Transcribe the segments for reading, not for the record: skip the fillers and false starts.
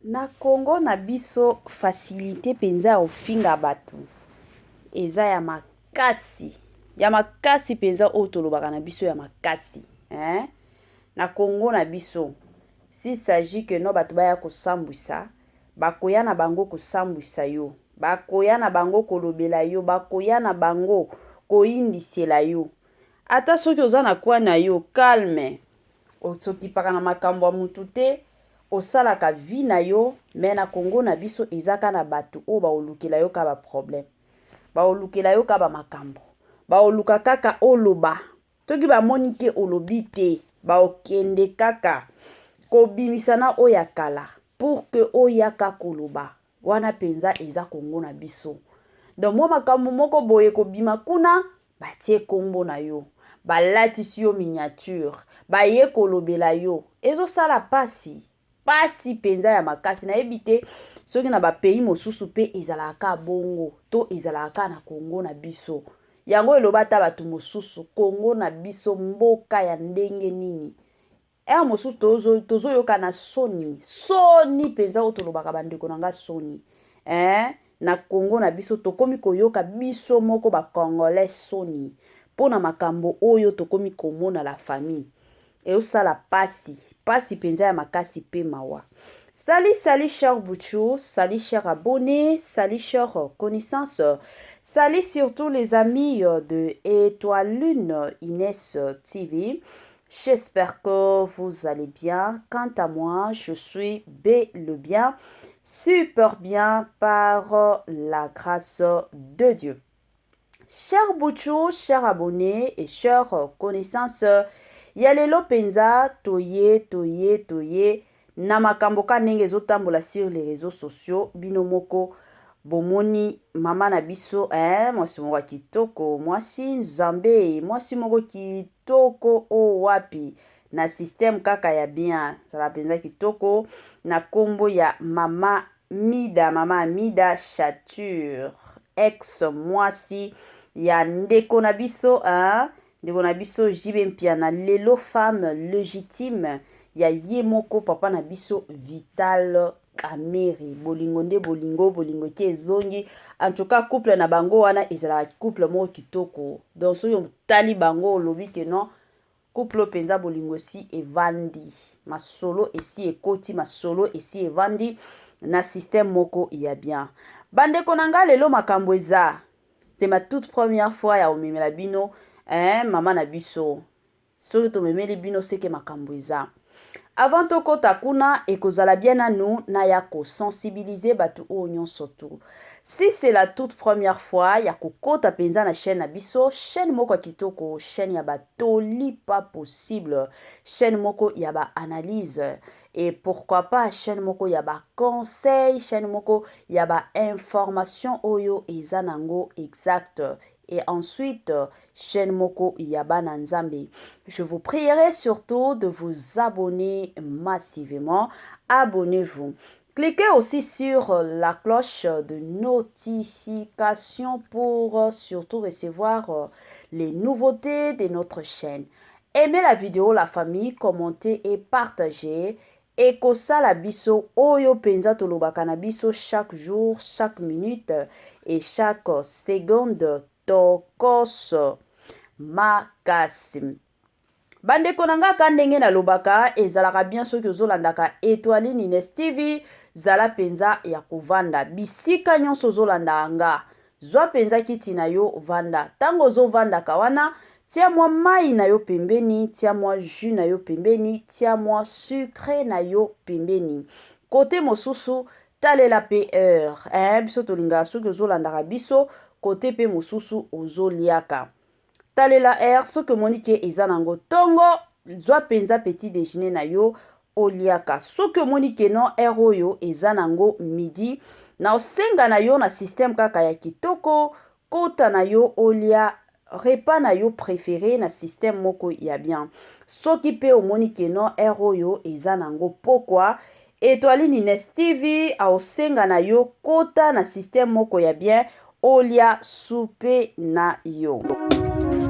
Na Congo na biso facilite penza ya kofinga batu eza ya makasi ya makasi penza oyo tolobaka na biso ya makasi hein na Congo na biso s'il s'agit que non batu baya kosambwisa bakoya na bango kosambwisa yo bakoya na bango kolobela yo bakoya na bango koyindisela yo ata soki oza na coin na yo calme Osokipaka na makambo ya mutu te, osalaka vie na yo mais na Congo na biso eza ka na batu oyo bakolukela yo ka ba problème, bakolukela yo ka ba makambo, bakoluka kaka oloba, soki bamoni ke olobi te bakokende kaka kobimisa na oyo ya kala pour que oyaka koloba. Wana penza eza Congo na biso. Donc mwa makambo moko boye kobima kuna batie kombo na yo, balatisi yo miniature, baye kolobela yo. Ezosala pasi, pasi penza ya makasi. Nayebi te soki na ba pays mosusu pe ezalaka kaka bongo to ezalaka kaka na Congo na biso. Yango eloba ata bato mosusu, Congo na biso mboka ya ndenge nini? Heure mosusu tozo tozo yoka na soni soni penza oyo tolobaka ba ndeko na nga soni eh na Congo na biso tokomi koyoka biso moko ba congolais soni pona makambo oyo tokomi komona la famille eosala pasi pasi penza ya makasi pe mawa. Salut salut cher Bouchou, salut cher abonné, salut cher connaissance, salut surtout les amis de Etoile Lune Inès TV. J'espère que vous allez bien. Quant à moi, je suis bel et bien, super bien par la grâce de Dieu. Cher Bouchou, cher abonné et cher connaissance, ya lelo penza toye toye toye na makambo ka ndenge ezotambola sur les réseaux sociaux bino moko bomoni mama na biso eh, mwasi moko ya kitoko mwasi nzambe mwasi moko kitoko o wapi na système kaka ya bien zala mpenza kitoko na nkombo ya mama Mida mama Mida Chature ex mwasi ya ndeko na biso hein? Ndeko na biso JB Mpiana lelo femme legitime ya ye moko papa na biso Vital Kamerhe bolingo nde bolingo bolingo eke ezongi en tout cas couple na bango wana ezalaka couple moko kitoko donc soki otali bango olobi ke non couple oyo mpenza bolingo esi evandi masolo esi ekoti masolo esi evandi na système moko ya bien bandeko na nga lelo makambo eza C'est ma toute première fois ya komemela bino eh, mama na biso. Soki tomemeli bino seke makambo eza. Avant tokota kuna ekozala bien nanu naya ko sensibiliser bato oyo nyonso tu. Si c'est la toute première fois ya kokota penza na chaîne na biso, chaîne moko ya kitoko, chaîne ya ba toli pas possible, chaîne moko ya ba analyse et pourquoi pas chaîne moko ya ba conseil chaîne moko ya ba information oyo eza nango exact et ensuite chaîne moko ya bana nzambe je vous prierai surtout de vous abonner massivement abonnez-vous Cliquez aussi sur la cloche de notification pour surtout recevoir les nouveautés de notre chaîne. Aimez la video la famille, commentez et partagez ekosala biso oyo penza tolobaka na biso chaque jour, chaque minute et chaque seconde tokos makasi. Bandeko na nga ka ndenge nalobaka ezalaka bien soki ozolandaka Etoile Nines TV zala penza ya kovanda bisika nyonso ozolandaka nga Zwa penza kiti na yo vanda. Tango ozo vandaka wana, tia mwa mayi na yo pembeni, tia mwa jus na yo pembeni, tia mwa sucre na yo pembeni. Cote mosusu, talela pe heure. Eeh biso tolingaka soki ozo landaka biso, cote pe mosusu ozo liaka. Talela heure soki omoni ke eza nango tongo, zwa penza petit dejeuner na yo oliaka. Soki omoni ke non heure oyo eza nango midi, naosenga na yo na système kaka ya kitoko, kota na yo olia repas na yo prefere na système moko ya bien. Soki pe omoni ke non heure oyo eza nango pokwa, Etoile Nines TV aosenga na yo kota na système moko ya bien olia soupe na yo.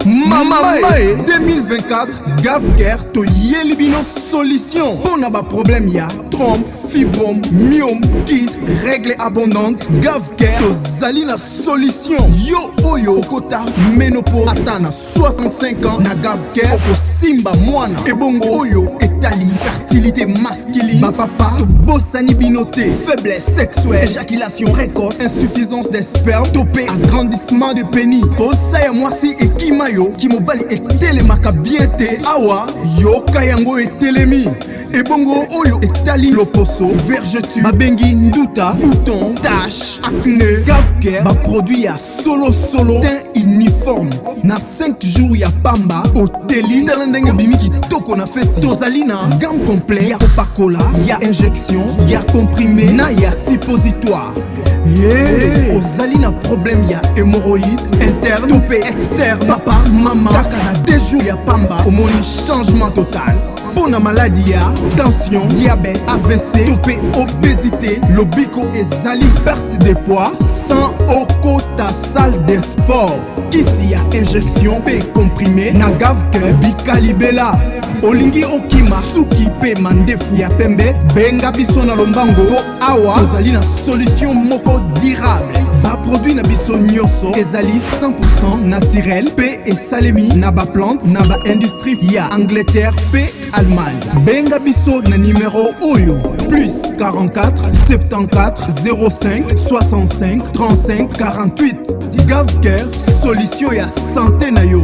Mama Mae 2024 Gavcare toyeli bino solution mpo na ba problème ya. Trompe, fibrome, myome, kyste, règle abondante, Gavcare tozali na solution. Yo oyo okota ménopause ata na 65 ans, na Gavcare okosimba mwana. Ebongo oyo etali fertilité masculine, bapapa tobosani bino te. Faiblesse sexuelle, éjaculation précoce, insuffisance des spermes to mpe agrandissement de pénis, posa ya mwasi ekima yo, kimobali etelemaka bien te, awa yoka yango etelemi. Ebongo oyo etali loposo, vergeture babengi nduta, bouton, tache, acné, Gavcare baproduit ya solosolo, teint uniforme na 5 jours ya pamba oteli. Tala ndenge obimi kitoko na feti. Tozali na gamme complet ya kopakola, ya injection, ya comprimé na ya suppositoire. Yeah. Ozali na problème ya hémorroïde interne to mpe externe, papa, mama, kaka na 2 jours ya pamba omoni changement total. Mpo na maladi ya tension, diabète, AVC to mpe obésité, lobiko ezali, perte de poids sans okota salle de sport. Kisi ya injection mpe comprimé na Gavcare, bikalibela. Olingi okima suki mpe mandefu ya pembe, benga biso na lombango mpo awa tozali na solution moko durable. Baproduit na biso nyonso ezali 100 naturel mpe esalemi na baplante na baindustrie ya Angleterre mpe Allemagne. Benga biso na nimero oyo: plus 44 74 05 65 35 48. Gavcare, solution ya santé na yo.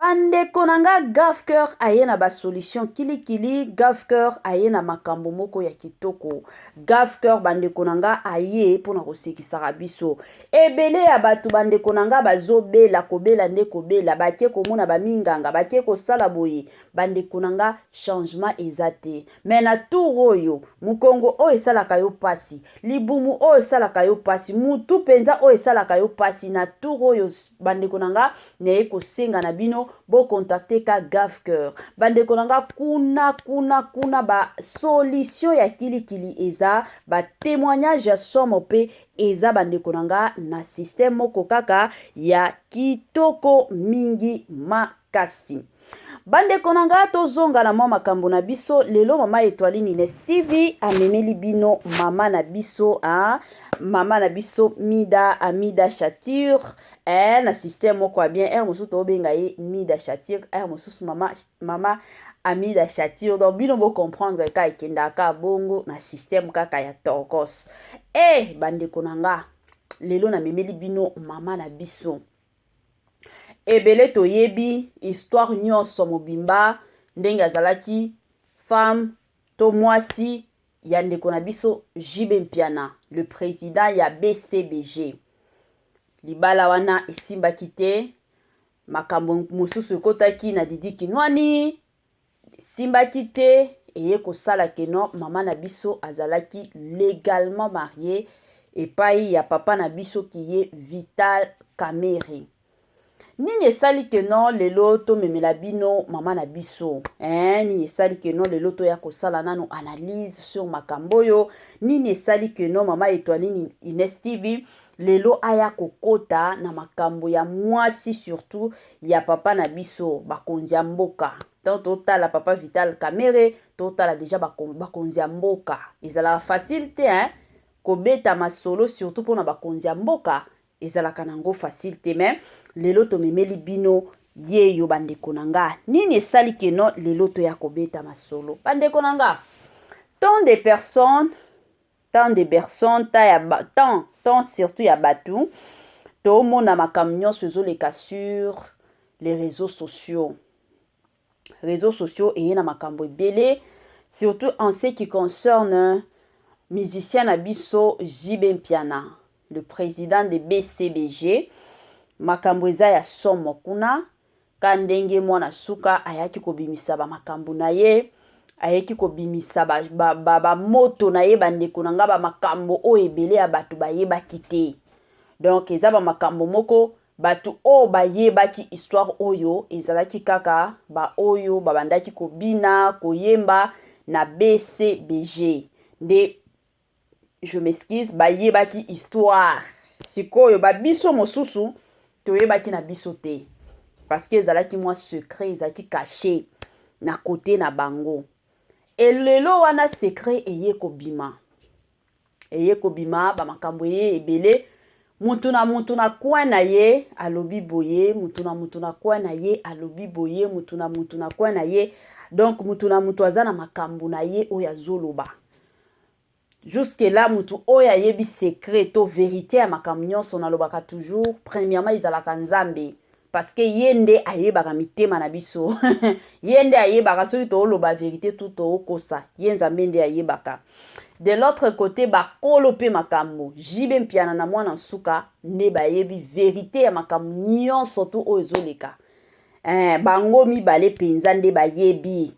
Bandeko na nga, Gavcare aye na basolution kilikili. Gavcare aye na makambo moko ya kitoko. Gavcare, bandeko na nga, aye mpona kosekisaka biso. Ebele ya bato, bandeko na nga, bazobela, kobela nde kobela, bake komona baminganga, bake kosala boye, bandeko na nga, changement eza te. Mais na tour oyo, mokongo oyo esalaka yo mpasi, libumu oyo esalaka yo mpasi, mutu mpenza oyo esalaka yo mpasi, na tour oyo, bandeko na nga, naye kosenga na bino bocontacter ka Gavcare. Bandeko na nga, kuna kuna kuna basolution ya kilikili eza, batémoignage ya somo mpe eza, bandeko na nga, na système moko kaka ya kitoko mingi makasi. Bandeko na nga, tozonga na mwa makambo na biso. Lelo Mama Etoiline Ines TV amemeli bino mama na biso, ah, mama na biso Mida, Amida Chature, na système moko ya bien. Heure mosusu tobenga ye Mida Chature, heure mosusu mama Amida Chature. Donc bino bocomprendre ka ekendaka bongo na système kaka ya tokos. E bandeko na nga, lelo namemeli bino mama na biso. Ebele toyebi histoire nyonso mobimba, ndenge azalaki femme to mwasi ya ndeko na biso JB Mpiana, le président ya BCBG. Libala wana esimbaki te, makambo mosusu ekotaki na Didi Kinwani, esimbaki te. Eye kosala que non, mama na biso azalaki légalement marié epai ya papa na biso kiye Vital Kamerhe. Nini esali que non lelo tomemela bino mama na biso, eh? Nini esali que non lelo toya kosala nano analyse sur makambo oyo? Nini esali que non Mama Etoiline Ines TV lelo aya kokota na makambo ya mwasi, surtout ya papa na biso, bakonzi ya mboka? Donc totala papa Vital Kamerhe, totala déjà bakonzi ya mboka. Ezalaka facile te, hein? Kobeta masolo surtout mpona bakonzi ya mboka ezalaka nango facile te. Mais lelo tomemeli bino ye yo, bandeko na nga. Nini esali que non lelo toya kobeta masolo, bandeko na nga? Tant de personnes, tant de personnes, ta ya ba, tant tant surtout ya bato, tomona makambo nyonso ezoleka sur les réseaux sociaux. Réseaux sociaux eye na makambo ebele, surtout en ce qui concerne musicien na biso JB Mpiana, le président de BCBG. Makambo eza ya somo kuna ka ndenge mwana suka ayaki kobimisa bamakambo na ye, ayaki kobimisa bamoto ba, ba, ba na ye. Bandeko na nga, bamakambo oyo ebele ya bato bayebaki te. Donc eza bamakambo moko, bato oyo bayebaki histoire oyo ezalaki kaka baoyo babandaki kobina, koyemba na BCBG nde, je m'excuse, bayebaki histoire. Sikoyo babiso mosusu toyebaki na biso te. Parce que ezalaki mwa secret, ezalaki caché na kote na bango. E lelo wana secret eye kobima. Eye kobima, ba makambo eye ebele. Mutu na mutu na coin na ye alobi boye, mutu na mutu na coin na ye alobi boye, mutu na mutu na coin na ye. Donc mutu na mutu aza na makambo na ye oyo azoloba. Jusque là mutu oyo ayebi secret to verite ya makambo nyonso, nalobaka toujours, premièrement ezalaka Nzambe, parce que ye nde ayebaka mitema na biso, ye nde ayebaka soki tooloba verite to tookosa. Ye Nzambe nde ayebaka. De l'autre côté, bakolo mpe makambo, JB Mpiana na mwana nsuka nde bayebi verite ya makambo nyonso to oyo ezoleka. Bango mibale mpenza nde bayebi.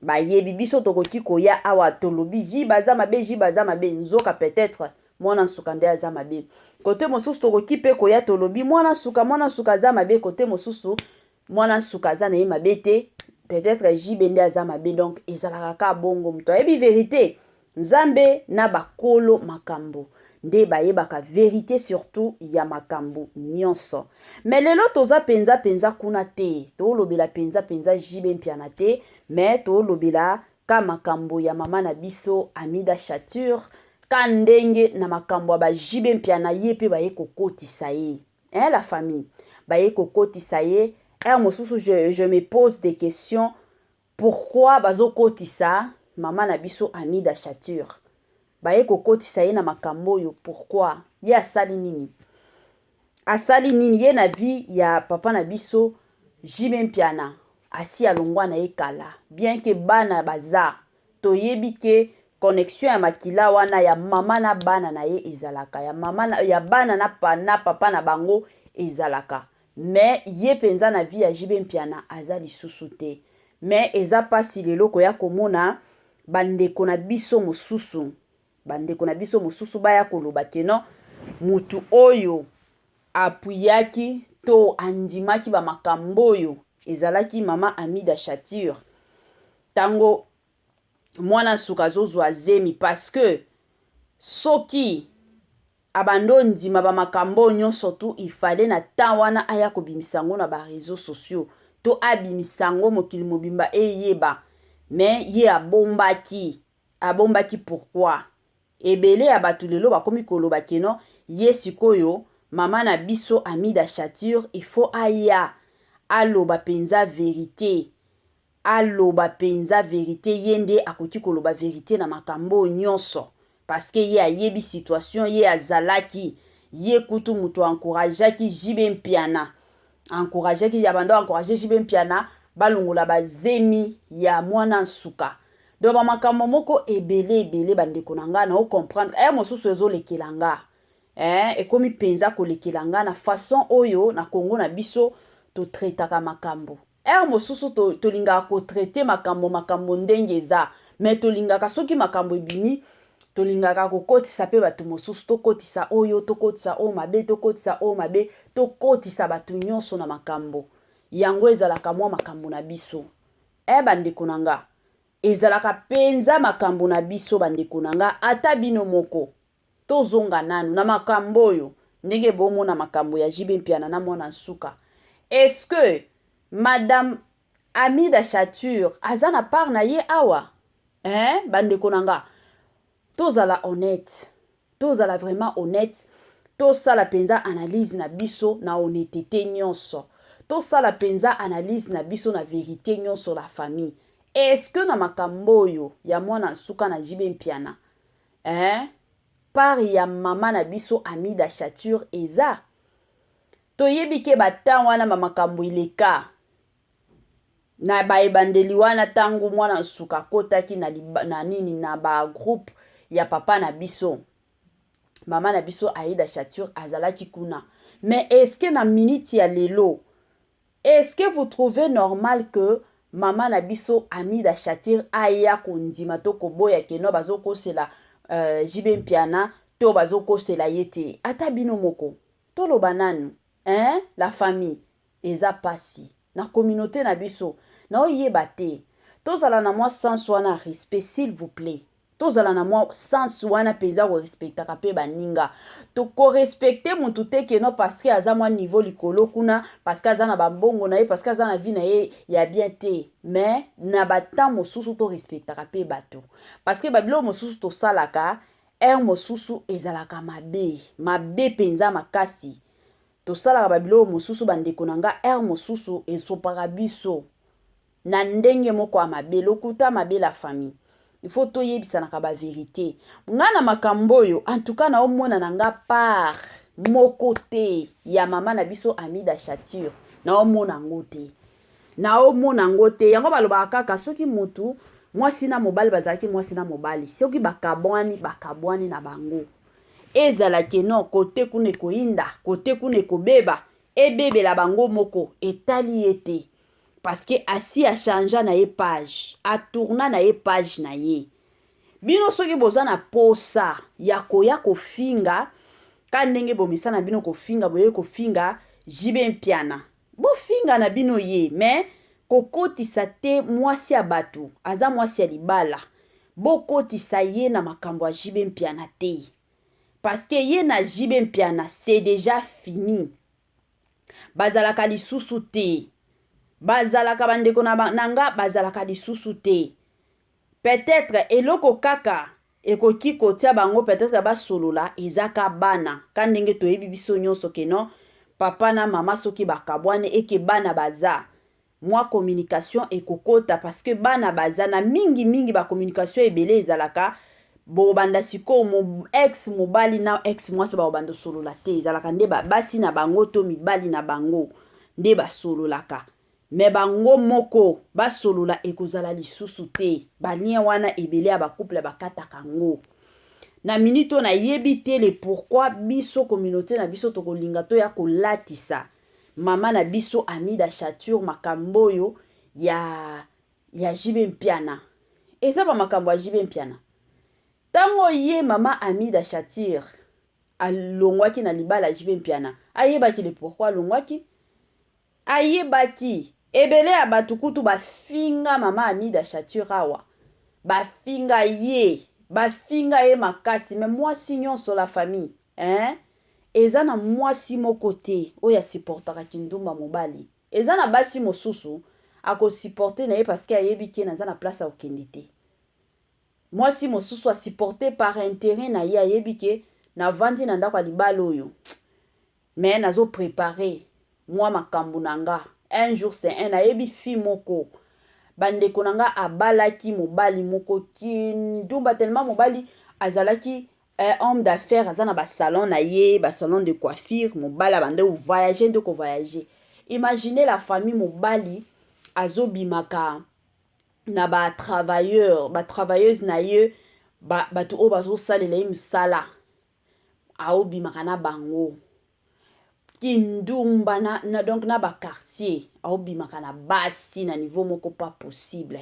Bayebi. Biso tokoki koya awa, tolobi JB aza mabe, JB aza mabe, nzoka peut-être mwana nsuka nde aza mabe. Kote mosusu tokoki mpe koya, tolobi mwana nsuka aza mabe, kote mosusu mwana nsuka aza na ye mabe te, peut-être JB nde aza mabe. Donc ezalaka kaka bongo. Moto ayebi vérité, Nzambe na bakolo makambo nde bayebaka vérité surtout ya makambo nyonso. Mais lelo toza mpenza mpenza kuna te, tolobela mpenza mpenza JB Mpiana te, mais tolobela ka makambo ya mama na biso Amida Chature, ka ndenge na makambo ya ba JB Mpiana, ye mpe baye kokotisa ye, hein, la famille, baye kokotisa ye. Heure mosusu je me pose des questions: pourquoi bazokotisa mama na biso Amida Chature? Baye kokotisa ye na makambo oyo pourquoi? Ye asali nini? Asali nini ye na vie ya papa na biso JB Mpiana? Asi alongwa na ye kala, bien que bana baza. Toyebi ke connexion ya makila wana ya mama na bana na ye ezalaka, ya mama na, ya bana na papa na bango ezalaka, mais ye mpenza na vie ya JB Mpiana aza lisusu te. Mais eza mpasi lelo koya komona bandeko na biso mosusu, bandeko na biso mosusu baya koloba que non, mutu oyo apuyaki to andimaki bamakambo oyo ezalaki mama Amida Chature ntango mwana nsuka azozwa zemi, parce que soki abandi ondima bamakambo oyo nyonso tu, ifale na temps wana aya kobimisa yango na baréseaux sociaux to abimisa yango mokili mobimba eyeba. Mais ye abombaki. Abombaki pourquoi? Ebele ya bato lelo bakomi koloba que non, ye sikoyo mama na biso Amida Chature, il faut aya aloba mpenza vérité, aloba mpenza vérité. Ye nde akoki koloba vérité na makambo oyo nyonso, parce que ye ayebi situation, ye azalaki, ye kutu moto encourageaki JB Mpiana, encourageaki ya bando encourage JB Mpiana balongola bazemi ya mwana nsuka. Donc bamakambo moko ebele ebele, bandeko na ngai, na ocomprendre aya mosusu ezolekela nga, ekomi mpenza kolekela nga na façon oyo na Kongo na biso totraitaka makambo. Heure mosusu tolingaka kotraiter makambo ndenge eza, mais tolingaka soki makambo ebimi, tolingaka kokotisa mpe bato mosusu, tokotisa oyo, tokotisa oyo mabe, tokotisa oyo mabe, tokotisa bato nyonso na makambo yango. Ezalaka mwa makambo na biso. Bandeko na nga, ezalaka mpenza makambo na biso. Bandeko na nga, ata bino moko, tozonga nanu na makambo oyo ndenge bomona makambo ya JB Mpiana na mwana nsuka. Est-ce que madame Amida Chature aza na part na ye awa, hein? Bandeko na nga, tozala honnête, tozala vraiment honnête, tosala mpenza analyse na biso na honnêteté nyonso, tosala mpenza analyse na biso na vérité nyonso. La famille, est-ce que na makambo oyo ya mwana nsuka na JB Mpiana, hein, part ya mama na biso Amida Chature eza? Toyebi ke batan wana bamakambo eleka na baebandeli wana, ntango mwana nsuka akotaki na nini, na bagroupe ya papa na biso, mama na biso Aida Chature azalaki kuna. Mais est-ce que na minute ya lelo, est-ce que vous trouvez normal que mama na biso Amida Chature aya kondima to koboya que non, bazokosela JB Mpiana to bazokosela ye te? Ata bino moko, toloba nanu, hein, la famille. Eza pasi na communauté na biso, naoyeba te. Tozala na mwa sens wana, respect, s'il vous plaît. Tozala na mwa sens wana mpenza, korespectaka mpe baninga. Tokorespecte motu te que non, parce que aza mwa niveau likolo kuna, parce que aza na bambongo na ye, parce que aza na vie na ye ya bien te. Mais na batemps mosusu torespectaka mpe bato, parce que babiloko mosusu tosalaka heure mosusu ezalaka mabe, mabe mpenza makasi. Tosalaka babiloko mosusu, bandeko na nga, heure mosusu esopaka biso na ndenge moko ya mabe, lokuta mabe. La famille, il faut toyebisanaka bavérité. Nga na makambo oyo, en tout cas, naomona na nga part moko te ya mama na biso Amida Chature. Naomona yango te, naomona yango te. Yango balobaka kaka, soki motu mwasi na mobali bazalaki mwasi na mobali, soki bakabwani, bakabwani na bango. Ezalaki non, kote kuna ekoyinda, kote kuna ekobeba, ebebela bango moko, etali ye te, parce que asi achangea na ye page, atourna na ye page na ye. Bino soki boza na posa ya koya kofinga ka ndenge bomesana bino kofinga, boye kofinga JB Mpiana, bofinga na bino ye, mais kokotisa te mwasi ya bato. Aza mwasi ya libala, bokotisa ye na makambo ya JB Mpiana te, parce que ye na JB Mpiana, c'est déjà fini. Bazalaka lisusu te, bazalaka, bandeko na, na nga, bazalaka lisusu te. Peut-être eloko kaka ekoki kotia bango, peut-être basolola, eza ka bana, ka ndenge toyebi biso nyonso que non, papa na mama soki bakabwani, eke bana baza, mwa communication ekokota, parce que bana baza na mingimingi. Bacommunication ebele ezalaka, bobanda sikoyo mo, ex mobali na ex mwasi bakobanda osolola te. Ezalaka nde basi na bango to mibali na bango nde basololaka, mais bango moko basolola ekozala lisusu te. Balien wana ebele ya bacouple bakataka yango na minute oyo. Nayebi te le pourquoi biso communauté na biso tokolinga toya kolatisa mama na biso Amida Chature makambo oyo ya JB Mpiana. Eza bamakambo ya JB Mpiana. Ntango ye mama Amida Chature alongwaki na libala ya JB Mpiana, ayebaki le pourquoi alongwaki, ayebaki. Ebele ya bato kutu bafinga mama Amida Chature awa, bafinga ye, bafinga ye makasi. Mais mwasi nyonso, la famille, hein? Eza na mwasi moko te oyo asupportaka kindumba mobali. Eza na basi mosusu akosupporte na ye parce que ayebi que naza na place ya kokende te. Mwasi mosusu asupporte par intérêt na ye, ayebi que navandi na ndako ya libala oyo, mais nazoprépare mwa makambo na nga, un jour c'est un. Nayebi fille moko, bandeko na nga, abalaki mobali moko kindumba tellement. Mobali azalaki homme d'affaires, aza na basalon na ye, basalon de coiffure. Mobali abande kovoyage nde kovoyage. Imaginez, la famille, mobali azobimaka na batravailleur, batravailleuse na ye, bato oyo bazosalela ye mosala, aobimaka na bango kindumba na, donc na baquartier, aobimaka na basi na niveau moko pas possible.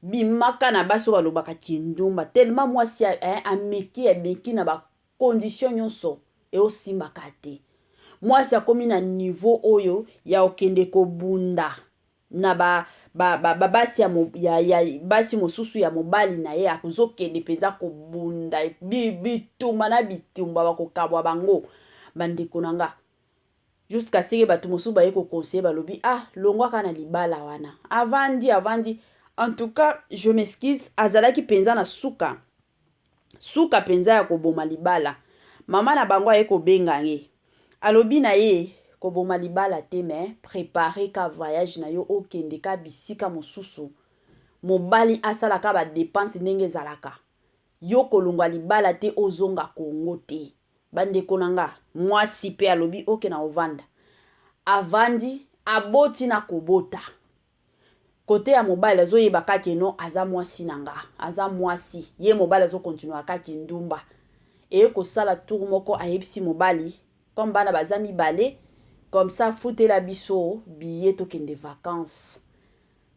Bimaka na basi oyo balobaka kindumba tellement. Mwasi ameki, ameki na bacondition nyonso, eosimbaka te. Mwasi akomi na niveau oyo ya okende kobunda na ba, ba, ba, ba basi ya basi mosusu ya mobali na ye. Akozokende mpenza kobunda bitumba na bitumba, bakokabwa bango, bandeko na nga, jusqu'à ce que bato mosusu baye koconseiller, balobi: "Ah, longwaka na libala wana." Avandi, avandi. En tout cas, je m'excuse, azalaki mpenza na suka suka mpenza ya koboma libala. Mama na bango aye kobenga ye, alobi na ye: "Koboma libala te, mais prépare ka voyage na yo, okende ka bisika mosusu. Mobali asalaka badépenses ndenge ezalaka. Yo kolongwa libala te, ozonga Kongo te." Bandeko na nga, mwasi mpe alobi: "Oke na ovanda." Avandi, aboti na kobota. Kote ya mobali azoyeba kaka no aza mwasi na nga, aza mwasi ye. Mobali azokontinua kaka ndumba. Eye kosala tour moko, ayebisi mobali, comme bana baza mibale, comme ça futela biso billet, tokende vacances,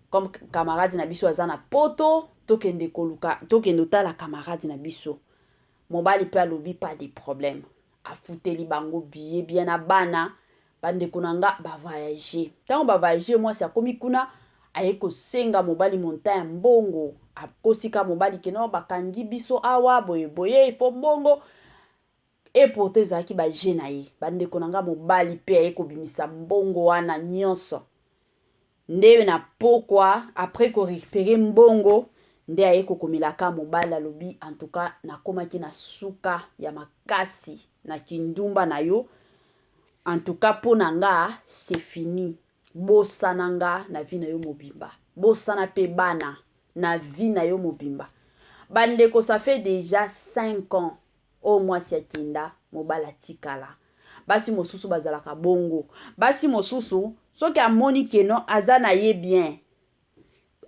comme camarade na biso aza na Poto, tokende koluka, tokende otala camarade na biso. Mobali mpe alobi: "Pas de problème." Afuteli bango billet bien na bana. Bandeko na nga, bavoyage. Ntango bavoyage, mwasi akomi kuna. Aye kosenga mobali montant ya mbongo, akosi ka mobali ke non, bakangi biso awa boye boye, il faut mbongo. Et pourtant ezalaki ba jeux na ye. Bandeko na nga, mobali mpe aye kobimisa mbongo wana nyonso nde na pokwa. Après korécupérer mbongo, nde aye kokomelaka mobali, alobi: "En tout cas, nakomaki na suka ya makasi na kindumba na yo. En tout cas, mpo na nga, c'est fini. Bosana nga na vie na yo mobimba, bosana mpe bana na vie na yo mobimba." Bandeko, ça fait déjà 5 ans oyo mwasi akenda, mobali atikala. Basi mosusu bazalaka bongo. Basi mosusu, soki amoni ke non, aza na ye bien,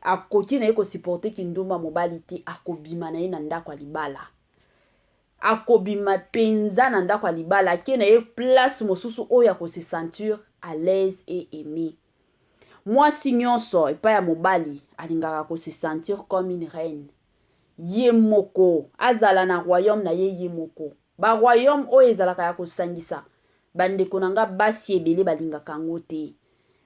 akoki na ye kosupporter kindumba mobali te, akobima na ye na ndako ya libala. Akobima mpenza na ndako ya libala, ake na ye place mosusu oyo akose sentir à l'aise et aimé. Mwasi nyonso epai ya mobali alingaka kose sentir comme une reine, ye moko azala na royaume na ye, ye moko. Baroyaume oyo ezalaka ya kosangisa, bandeko na nga, basi ebele balingaka yango te.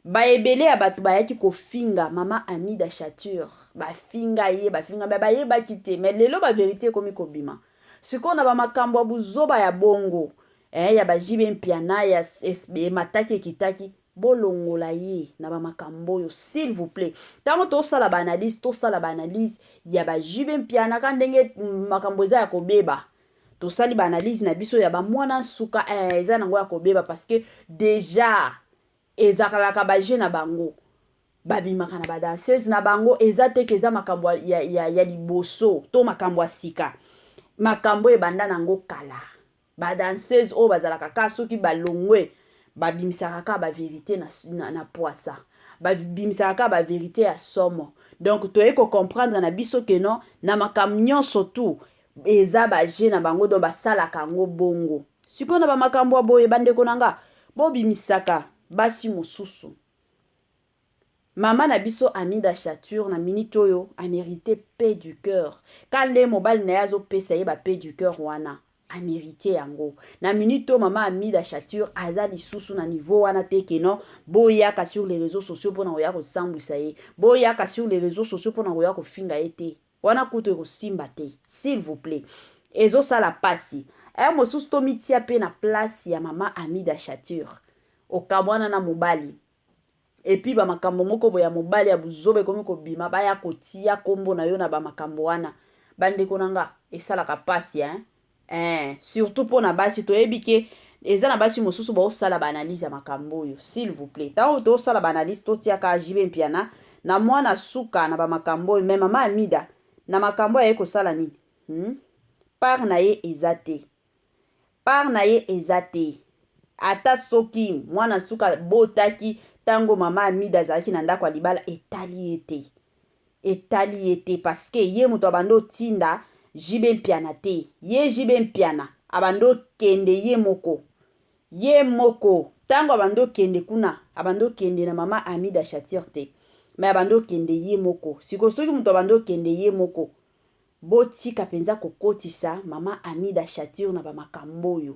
Baebele ya bato bayaki kofinga mama Amida Chature, bafinga ye, bafinga, me bayebaki te. Mais lelo bavérité ekomi kobima sikoyo na bamakambo ya buzoba ya bongo, ya baJB Mpiana, ya emataki ekitaki. Bolongola ye na bamakambo oyo, s'il vous plaît. Ntango tosala baanalyse, tosala baanalyse ya baJB Mpiana ka ndenge makambo eza ya kobeba. Tosali baanalyse na biso ya bamwana nsuka, eza nango ya kobeba, parce que déjà ezakalaka bajeux na bango, babimaka na badanseuse na bango. Eza te ke eza makambo ya liboso to makambo ya sika. Makambo ebanda nango kala. Badanseuse oyo bazalaka kaka, soki balongwe, babimisaka kaka bavérité na poisa, babimisaka kaka bavérité ya somo. Donc toyei kocomprendre na biso ke non, na makambo nyonso tu eza bajeux na bango, donc basalaka yango bongo. Sikoyo na bamakambo ya boye, bandeko na nga, bobimisaka basi mosusu. Mama na biso Amida Chature, na minute oyo, amérite paix du cœur. Ka nde mobali na ye azopesa ye bapaix du cœur wana, amérite yango. Na minute oyo, mama Amida Chature aza lisusu na niveau wana te ke non, boyaka sur les réseaux sociaux mpona koya kosambwisa ye, boyaka sur les réseaux sociaux mpona koya kofinga ye te. Wana kutu ekosimba te, s'il vous plaît. Ezosala pasi aya mosusu. Tomitia mpe na place ya mama Amida Chature. Okabwana na mobali, et puis bamakambo moko boye ya mobali ya buzoba ekomi kobima, baya kotia nkombo na yo na bamakambo wana. Bandeko na nga, esalaka pasi, hein? Surtout mpo na basi, toyebi ke eza na basi mosusu baosala baanalyse ya makambo oyo. S'il vous plaît, ntango tosala baanalyse, totiaka JB Mpiana na mwana suka na bamakambo oyo. Mais mama Amida, na makambo aye kosala nini, Part na ye eza te, part na ye eza te. Ata soki mwana suka botaki ntango mama Amida azalaki na ndako ya libala, etali ye te, etali ye te, parce que ye moto abandi otinda JB Mpiana te. Ye JB Mpiana abandi okende ye moko, ye moko. Ntango abandi okende kuna, abandi okende na mama Amida Chature te, mais abandi okende ye moko. Sikoyo soki moto abandi okende ye moko, botika mpenza kokotisa mama Amida Chature na bamakambo oyo.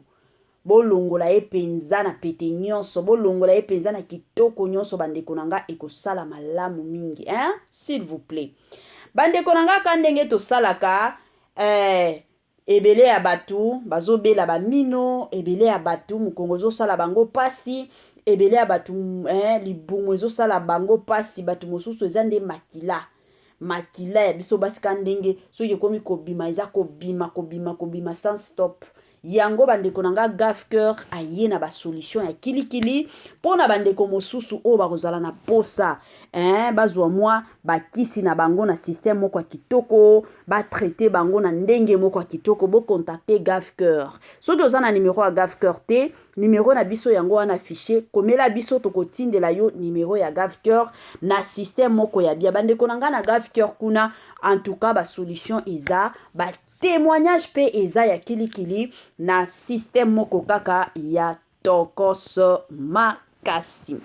Bolongola ye mpenza na pete nyonso, bolongola ye mpenza na kitoko nyonso. Bandeko na nga, ekosala malamu mingi, hein? S'il vous plaît, bandeko na nga, ka ndenge tosalaka, ebele ya bato bazobela bamino, ebele ya bato mokongo ezosala bango mpasi, ebele ya bato libumu ezosala bango mpasi. Bato mosusu eza nde makila, makila ya biso basi, ka ndenge soki ekomi kobima, eza kobima, kobima, kobima sans stop. Yango, bandeko na nga, Gaf Cœur aye na basolution ya kilikili mpo na bandeko mosusu oyo bakozala na posa, hein, bazwa mwa bakisi na bango na système moko ya kitoko, batraite bango na ndenge moko ya kitoko. Bocontacte Gaf Cœur. Soki oza na numero ya Gaf Cœur te, numero na biso yango wana affiché. Komela biso, tokotindela yo numero ya Gaf Cœur na système moko ya bia. Bandeko na ngai, na Gaf Cœur kuna, en tout cas, basolution eza, ba témoignage mpe eza ya kilikili na système moko kaka ya tokoso makasi.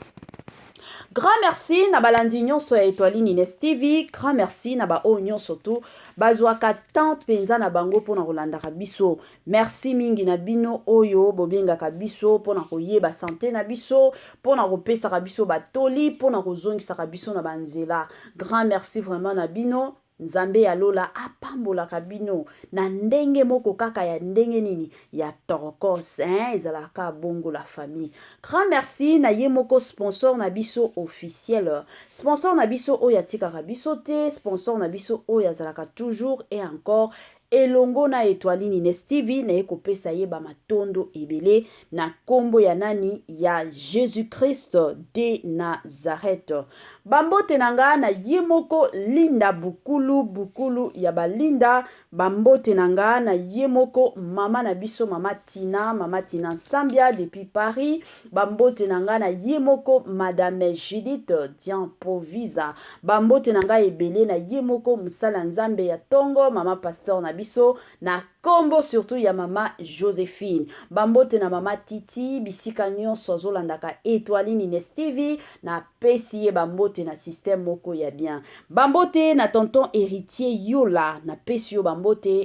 Grand merci na balandi nyonso ya Etoile Ines TV. Grand merci na ba oyo nyonso tu bazwaka temps mpenza na bango mpona kolandaka biso. Merci mingi na bino oyo bobengaka biso mpona koyeba sante na biso, mpona kopesaka biso batoli, mpona kozongisaka biso na banzela. Grand merci vraiment na bino. Nzambe ya lola apambolaka bino na ndenge moko kaka ya ndenge nini ya torokos, hein? Ezalaka bongo la famille. Grand merci na ye moko sponsor na biso officiel, sponsor na biso oyo atikaka biso te, sponsor na biso oyo azalaka toujours et encore elongo na Etoile Ines TV. Naye kopesa ye bamatondo ebele na nkombo ya nani? Ya Jésus Christ de Nazareth. Bambote na nga na ye moko Linda Bukulu, Bukulu ya balinda. Bambote na nga na ye moko mama na biso, mama Tina, mama Tina Nsambia depuis Paris. Bambote na nga na ye moko madame Judith Diampovisa. Bambote na nga ebele na ye moko mosala Nzambe ya tongo, mama pasteur na biso, na kombo surtout ya mama Josephine. Bambote na mama Titi bisika nyonso azolandaka Etoile Ines TV, napesi ye bambote na système moko ya bien. Bambote na tonton Héritier Yola, napesi yo bambote.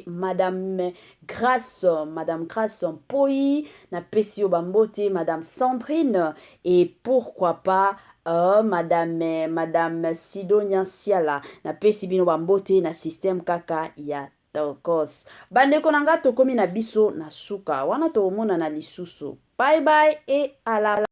Madame Grâce, madame Grâce Mpoi, napesi yo bambote. Madame Sandrine et pourquoi pas madame Sidonia Siala, napesi bino bambote na système kaka ya tokos. Bandeko na nga, tokomi na biso na suka wana, tokomonana lisusu. Bye bye et à la